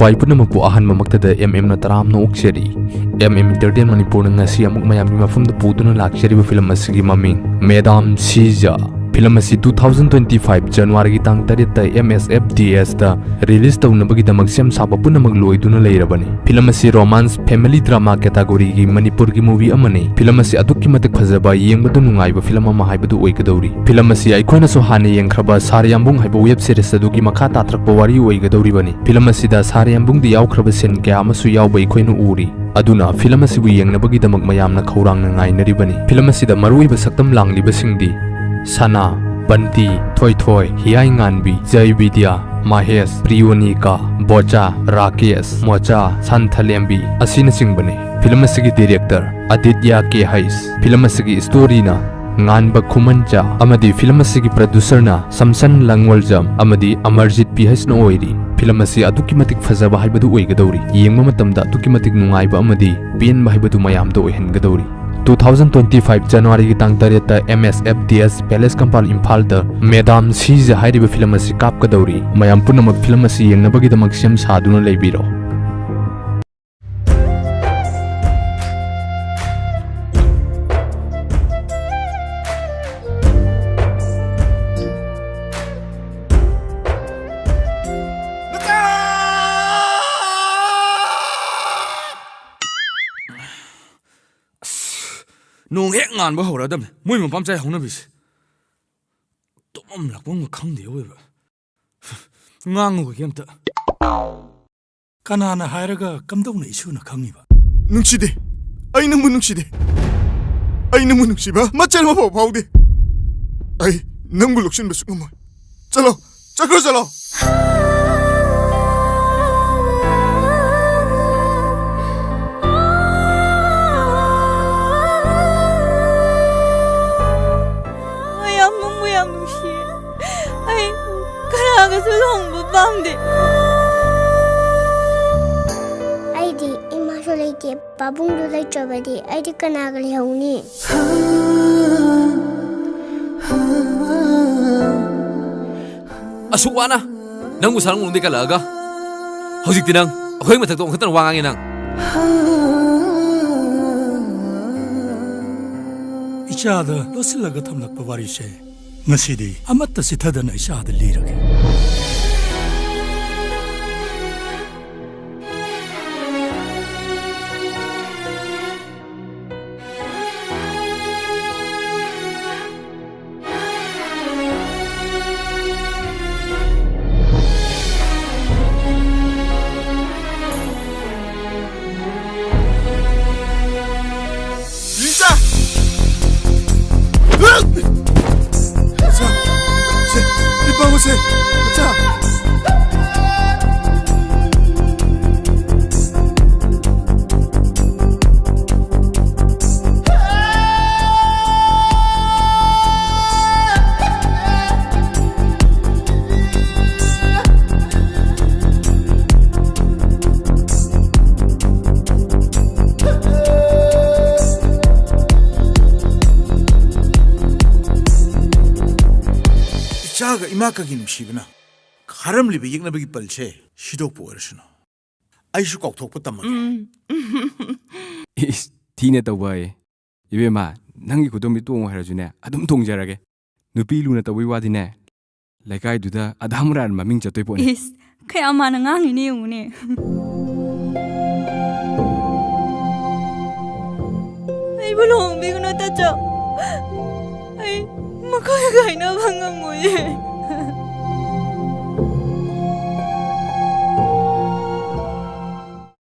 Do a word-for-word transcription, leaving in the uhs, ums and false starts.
ꯄꯥꯏ ꯄꯨꯝꯅꯃꯛꯄꯨ ꯑꯍꯥꯟꯕꯃꯛꯇꯗ M M ꯅ ꯇꯔꯥꯝꯅ ꯑꯣꯛꯆꯔꯤ꯫ M M Entertain ꯃꯅꯤꯄꯨꯔꯅ ꯉꯁꯤ ꯑꯃꯨꯛ ꯃꯌꯥꯝꯒꯤ ꯃꯐꯝꯗ ꯄꯨꯗꯨꯅ ꯂꯥꯛꯆꯔꯤꯕ ꯐꯤꯂꯝ ꯑꯁꯤꯒꯤ ꯃꯃꯤꯡ ꯃꯦꯗꯥꯝ ꯁꯤꯖꯥ꯫ ꯐꯤꯂꯝ ꯑꯁꯤ two thousand twenty five January ꯒꯤ ꯇꯥꯡ ꯇꯔꯦꯠꯇ M S F D S ꯇ release ꯇꯧꯅꯕꯒꯤꯗꯃꯛ ꯁꯦꯝ ꯁꯥꯕ ꯄꯨꯝꯅꯃꯛ ꯂꯣꯏꯗꯨꯅ ꯂꯩꯔꯕꯅꯤ꯫ ꯐꯤꯂꯝ ꯑꯁꯤ romance family drama category ꯒꯤ ꯃꯅꯤꯄꯨꯔꯒꯤ movie ꯑꯃꯅꯤ꯫ ꯐꯤꯂꯝ ꯑꯁꯤ ꯑꯗꯨꯛꯀꯤ ꯃꯇꯤꯛ ꯐꯖꯕ, ꯌꯦꯡꯕꯗ ꯅꯨꯡꯉꯥꯏꯕ ꯐꯤꯂꯝ ꯑꯃ ꯍꯥꯏꯕꯗꯨ ꯑꯣꯏꯒꯗꯧꯔꯤ꯫ ꯐꯤꯂꯝ ꯑꯁꯤ ꯑꯩꯈꯣꯏꯅꯁꯨ ꯍꯥꯟꯅ ꯌꯦꯡꯈ꯭ꯔꯕ ꯁꯥꯔ ꯌꯥꯝꯕꯨꯡ ꯍꯥꯏꯕ web series ꯑꯗꯨꯒꯤ ꯃꯈꯥ ꯇꯥꯊꯔꯛꯄ ꯋꯥꯔꯤ ꯑꯣꯏꯒꯗꯧꯔꯤꯕꯅꯤ꯫ ꯐꯤꯂꯝ ꯑꯁꯤꯗ ꯁꯥꯔ ꯌꯥꯝꯕꯨꯡꯗ ꯌꯥꯎꯈ꯭ꯔꯕ scene ꯀꯌꯥ ꯑꯃꯁꯨ ꯌꯥꯎꯕ ꯑꯩꯈꯣꯏꯅ ꯎꯔꯤ꯫ ꯑꯗꯨꯅ ꯐꯤꯂꯝ ꯑꯁꯤꯕꯨ ꯌꯦꯡꯅꯕꯒꯤꯗꯃꯛ ꯃꯌꯥꯝꯅ ꯈꯧꯔꯥꯡꯅ ꯉꯥꯏꯅꯔꯤꯕꯅꯤ꯫ ꯐꯤꯂꯝ ꯑꯁꯤꯗ ꯃꯔꯨꯑꯣꯏꯕ ꯁꯛꯇꯝ ꯂꯥꯡꯂꯤꯕꯁꯤꯡꯗꯤ ꯁꯅꯥ, ꯕꯟꯇꯤ, ꯊꯣꯏꯊꯣꯏ, ꯍꯤꯌꯥꯏꯉꯥꯟꯕꯤ, ꯖꯩꯕꯤꯗ꯭ꯌꯥ, ꯃꯍꯦꯁ, ꯄ꯭ꯔꯤꯌꯣꯅꯤꯀꯥ, ꯕꯣꯆꯥ, ꯔꯥꯀꯦꯁ, ꯃꯣꯆꯥ, ꯁꯟꯊꯂꯦꯝꯕꯤ ꯑꯁꯤꯅꯆꯤꯡꯕꯅꯤ꯫ ꯐꯤꯂꯝ ꯑꯁꯤꯒꯤ director ꯑꯗꯤꯇ꯭ꯌ ꯀꯦ ꯍꯩꯁ꯫ ꯐꯤꯂꯝ ꯑꯁꯤꯒꯤ story ꯅ ꯉꯥꯟꯕ ꯈꯨꯃꯟꯆꯥ ꯑꯃꯗꯤ ꯐꯤꯂꯝ ꯑꯁꯤꯒꯤ producer ꯅ ꯁꯝꯁꯟ ꯂꯪꯋꯜꯖꯝ ꯑꯃꯗꯤ ꯑꯃꯔꯖꯤꯠ ꯄꯤ ꯍꯩꯁꯅ ꯑꯣꯏꯔꯤ꯫ ꯐꯤꯂꯝ ꯑꯁꯤ ꯑꯗꯨꯛꯀꯤ ꯃꯇꯤꯛ ꯐꯖꯕ ꯍꯥꯏꯕꯗꯨ ꯑꯣꯏꯒꯗꯧꯔꯤ꯫ ꯌꯦꯡꯕ ꯃꯇꯝꯗ ꯑꯗꯨꯛꯀꯤ ꯃꯇꯤꯛ ꯅꯨꯡꯉꯥꯏꯕ ꯑꯃꯗꯤ ꯄꯦꯟꯕ ꯍꯥꯏꯕꯗꯨ ꯃꯌꯥꯝꯗ ꯑꯣꯏꯍꯟꯒꯗꯧꯔꯤ꯫ Two thousand twenty five January ꯒꯤ ꯇꯥꯡ ꯇꯔꯦꯠꯇ M S F D S Palace Compound ꯏꯝꯐꯥꯜꯗ ꯃꯦꯗꯥꯝ ꯁꯤꯖ ꯍꯥꯏꯔꯤꯕ ꯐꯤꯂꯝ ꯑꯁꯤ ꯀꯥꯞꯀꯗꯧꯔꯤ꯫ ꯃꯌꯥꯝ ꯄꯨꯝꯅꯃꯛ ꯐꯤꯂꯝ ꯑꯁꯤ ꯌꯦꯡꯅꯕꯒꯤꯗꯃꯛ ꯁꯦꯝ ꯁꯥꯗꯨꯅ ꯂꯩꯕꯤꯔꯣ꯫ ꯑꯁ, ꯅꯣꯡ ꯍꯦꯛ ꯉꯥꯟꯕ ꯍꯧꯔꯛꯑꯗꯕꯅꯤ ꯃꯣꯏ ꯃꯄꯥ ꯃꯆꯥ ꯍꯧꯅꯕꯤꯁꯦ꯫ ꯇꯨꯝꯐꯝ ꯂꯥꯛꯐꯝꯒ ꯈꯪꯗꯦ ꯑꯣꯏꯕ꯫ ꯉꯥꯡꯉꯨꯈꯤꯒꯦ ꯑꯝꯇ꯫ ꯀꯅꯥꯅ ꯍꯥꯏꯔꯒ ꯀꯝꯗꯧꯅ ꯏꯁꯨꯅ ꯈꯪꯉꯤꯕ? ꯅꯨꯡꯁꯤꯗꯦ꯫ ꯑꯩ ꯅꯪꯕꯨ ꯅꯨꯡꯁꯤꯗꯦ꯫ ꯑꯩ ꯅꯪꯕꯨ ꯅꯨꯡꯁꯤꯕ ꯃꯆꯦꯠ ꯑꯃꯐꯥꯎ ꯐꯥꯎꯗꯦ꯫ ꯑꯩ ꯅꯪꯕꯨ ꯂꯧꯁꯤꯟꯕꯁꯨ ꯉꯝꯃꯣꯏ꯫ ꯆꯠꯂꯣ, ꯆꯠꯈ꯭ꯔꯣ, ꯆꯠꯂꯣ꯫ ꯑꯩ ꯌꯥꯝ ꯅꯨꯡꯕꯨ ꯌꯥꯝ ꯅꯨꯡꯁꯤꯌꯦ꯫ ꯑꯩ ꯀꯅꯥꯒꯁꯨ ꯂꯨꯍꯣꯡꯕ ꯄꯥꯝꯗꯦ꯫ ꯑꯩꯗꯤ ꯏꯃꯥꯁꯨ ꯂꯩꯇꯦ, ꯄꯥꯕꯨꯡꯁꯨ ꯂꯩꯇ꯭ꯔꯕꯗꯤ ꯑꯩꯗꯤ ꯀꯅꯥꯒ ꯂꯩꯍꯧꯅꯤ? ꯑꯁꯨꯛ ꯋꯥꯅ ꯅꯪꯕꯨ ꯁꯥꯔꯪ ꯂꯣꯡꯗꯩ ꯀꯜꯂꯛꯑꯒ ꯍꯧꯖꯤꯛꯇꯤ ꯅꯪ ꯑꯩꯈꯣꯏ ꯃꯊꯛꯇ ꯑꯣꯟꯈꯠꯇꯅ ꯋꯥ ꯉꯥꯡꯉꯦ ꯅꯪ꯫ ꯏꯆꯥꯗ ꯂꯣꯠꯁꯤꯜꯂꯒ ꯊꯝꯂꯛꯄ ꯋꯥꯔꯤꯁꯦ ꯉꯁꯤꯗꯤ ꯑꯃꯠꯇ ꯆꯤꯊꯗꯅ ꯏꯆꯥꯗ ꯂꯤꯔꯒꯦ꯫ ꯔꯤꯆꯥ! ꯁꯦ, ꯁꯦ, ꯂꯤꯛ ꯄꯥꯝꯃꯨꯁꯦ꯫ ꯃꯆꯥ! ꯏꯆꯥꯒ ꯏꯃꯥꯀꯒꯤ ꯅꯨꯡꯁꯤꯕꯅ ꯈꯥꯔꯝꯂꯤꯕ ꯌꯦꯛꯅꯕꯒꯤ ꯄꯜꯁꯦ ꯁꯤꯗꯣꯛꯄ ꯑꯣꯏꯔꯁꯅꯨ꯫ ꯑꯩꯁꯨ ꯀꯥꯎꯊꯣꯛꯄ ꯇꯝꯃꯒꯦ꯫ ꯎꯝ꯫ ꯏꯁ, ꯊꯤꯅ ꯇꯧꯕ ꯑꯌꯦ꯫ ꯏꯕꯦꯝꯃ, ꯅꯪꯒꯤ ꯈꯨꯗꯣꯝꯕꯤ ꯇꯣꯡꯉꯣ ꯍꯥꯏꯔꯁꯨꯅꯦ, ꯑꯗꯨꯝ ꯇꯣꯡꯖꯔꯒꯦ꯫ ꯅꯨꯄꯤ ꯂꯨꯅ ꯇꯧꯕꯩ ꯋꯥꯗꯤꯅꯦ, ꯂꯩꯀꯥꯏꯗꯨꯗ ꯑꯙꯥ ꯃꯣꯔꯥꯅ ꯃꯃꯤꯡ ꯆꯠꯇꯣꯏ ꯄꯣꯠꯅꯤ꯫ ꯏꯁ, ꯀꯌꯥꯝ ꯃꯥꯟꯅ ꯉꯥꯡꯉꯤꯅꯦ ꯌꯦꯡꯉꯨꯅꯦ꯫ ꯑꯩꯕꯨ ꯂꯨꯍꯣꯡꯕꯤꯒꯅꯨ, ꯇꯥꯆꯧ꯫ ꯑꯩ ꯃꯈꯣꯏꯒ ꯀꯥꯏꯅꯕ ꯉꯝꯃꯣꯏꯌꯦ꯫